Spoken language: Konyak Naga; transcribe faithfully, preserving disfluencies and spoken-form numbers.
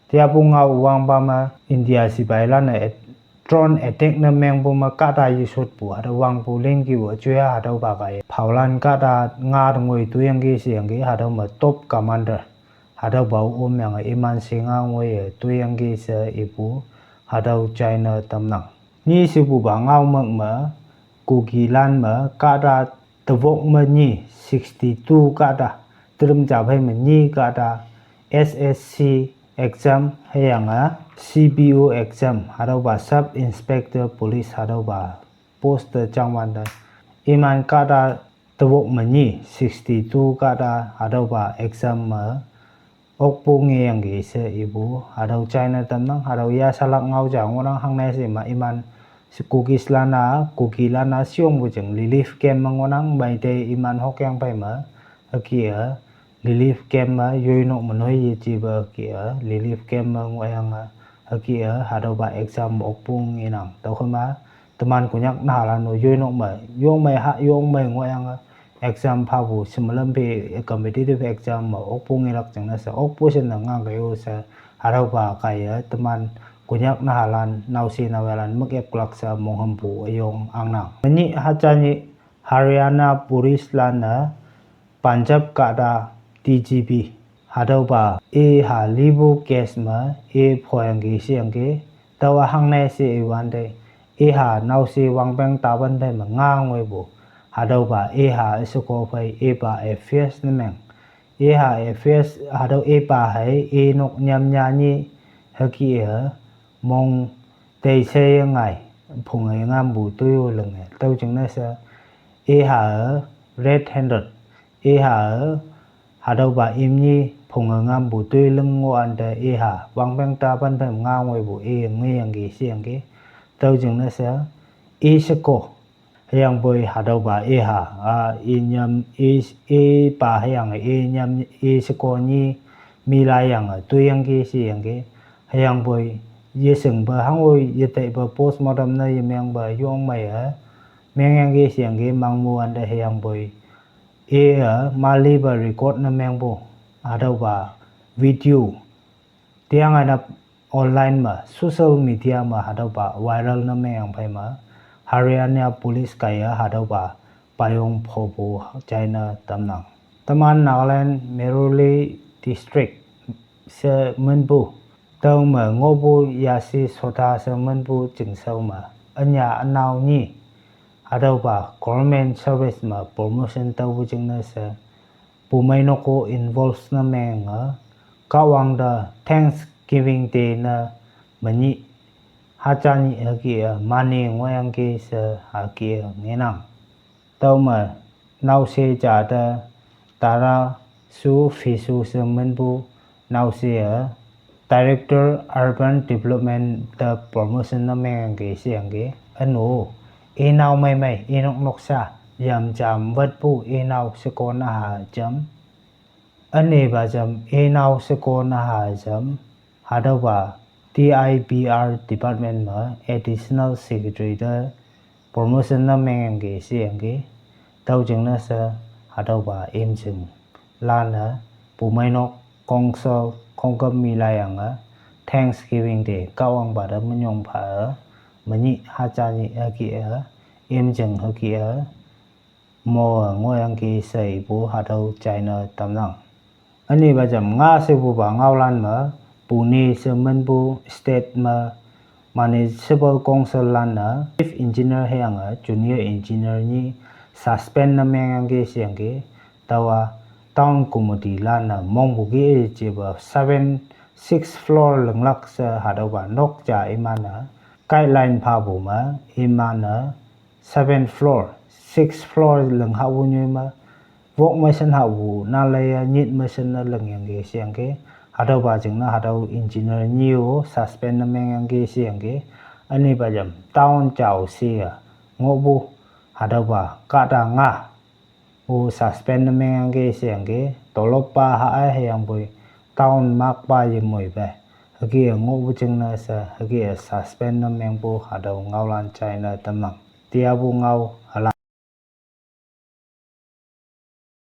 Tiapu ngao wangpa me India sipailan-e drone attack ne mengpu me kahta yeshotpu hatüo wangpu lingkiu üjoi-a hatüopa kaiye phaolan kahta nga te ngoi toiyangki sheyangki hatüo me top commander hatüopa omyange iman shinga ngoiye toiyangki she ipu hatüo china tamnang. Nyi shepupa ngao mek me Kukilan me kahta tewok me nyi sixty-two kahta, telüm ja phei me nyi kahta S S C exam hüyange C P O exam hatüopa Sub Inspector Police hatüopa post te jangwante iman kahta tewok me nyi sixty-two kahta hatüopa exam me okpu ngeyangki she ipu hatüo china tamnang. Hatüo yashalak ngao ja ngohnang. Hangne she me iman Kukislan-a, Kukilan-a sheyongpu jing relief camp me ngohnang, meite iman hokyang phei me hüke-e relief camp me yoinok me noi yejepa hüke-e relief camp me ngohyange hüke-e hatüopa exam okpu ngenang. Tüokhema teman Konyak nahalan-o yoinok me yongmei ha yongmei ngohyange exam phapu shemlam phe competitive exam me okpu ngelak jingne she okpu shinne ngangkei-o she hatüopa kaiye teman Konyak nahalan naoshe naoyhalan mükep klak she monghümpu üyong angnang. Menyih haja nyih Haryana Police lan-e Punjab kahta D G P hatüopa iha lipu case me i phoyangki sheyangki, taowa hangne she iwante iha naoshe wangpeng tapan phei me nga ngoipu hatüopa iha sheko phei ipa affairs ne meng. Iha affairs hatüo ipa hei inok nyam nya nyi hüke-e mong teisheye ngai phunge ngampu toi-o linge tüo jingne she iha red handed iha hatüopa imni phunge ngampu toi ling ngohwante iha wangpeng tapan phei nga ngoipu i ngeyangki sheyangki. Tüo jingne she i sheko hüyangpoi hatüopa iha a inyam i ipa hüyange inyam i sheko nyi milaiyange toiyangki sheyangki. Hüyangpoi yeshingpe hangoi yetaipe postmortem ne yemengpe yongmei-e mengyangki sheyangki mangmu wante hüyangpoi iye malipa record ne mengpu hatüopa video tiangainap online me social media me hatüopa viral ne mengyang phei me Haryana Police kaiye hatüopa payong phopu china tamnang. Teman Nagaland Meru District she minpu tüo me ngohpu Yashi Sota she minpu chingshao me ünya ünao nyi hatüopa government service me promotion taopu jingne she pumeinok-o involve ne menge Kahwang te Thanksgiving Day ne menyih haja nyih hüke-e mane ngohyangki she hüke-e ngenang. Tüome naoshe ja te Tara Su Fisu she minpu naoshe-e Director Urban Development te promotion ne mengyangki sheyangki. Üno, inao meimei inok noksa yam jam wetpu inao sheko naha jam. Ünepa jam inao sheko naha jam hatüopa D I P R department me additional secretary te promotion ne mengyangki sheyangki. Tüo jingne she hatüopa imjing lan-e pumeinok council khongküm milaiyange Thanksgiving Day Kahwangpa te minyong pha-e menyih haja nyih hüke-e imjing hüke-e mo ngohyangki she ipu hatüo china tamnang. Ünepa jam nga shepupa ngaolan me Pune she minpu state me municipal council lan-e chief engineer hüyange junior engineer nyi suspend ne mengyangki sheyangki. Taowa town committee lan-e mongpu ki-e jepa seven, six floor linglak she hatüopa nok ja iman-e guideline phapu me iman-e seven floor, six floor ling hahpu nyoi me wok me shin hahpu nalaiye nyit me shin ne lingyangki sheyangki. Hatüopa jingne hatüo engineer nyi-o suspend ne mengyangki sheyangki. Ünepa jam town jao she-a ngohpu hatüopa kahta nga-o suspend ne mengyangki sheyangki. Toloppa ha-e hüyangpoi town makpa yemoipe hüke-e ngohpu jingne she hüke-e suspend ne mengpu hatüo ngaolan china tamnang. Tiapu ngao üla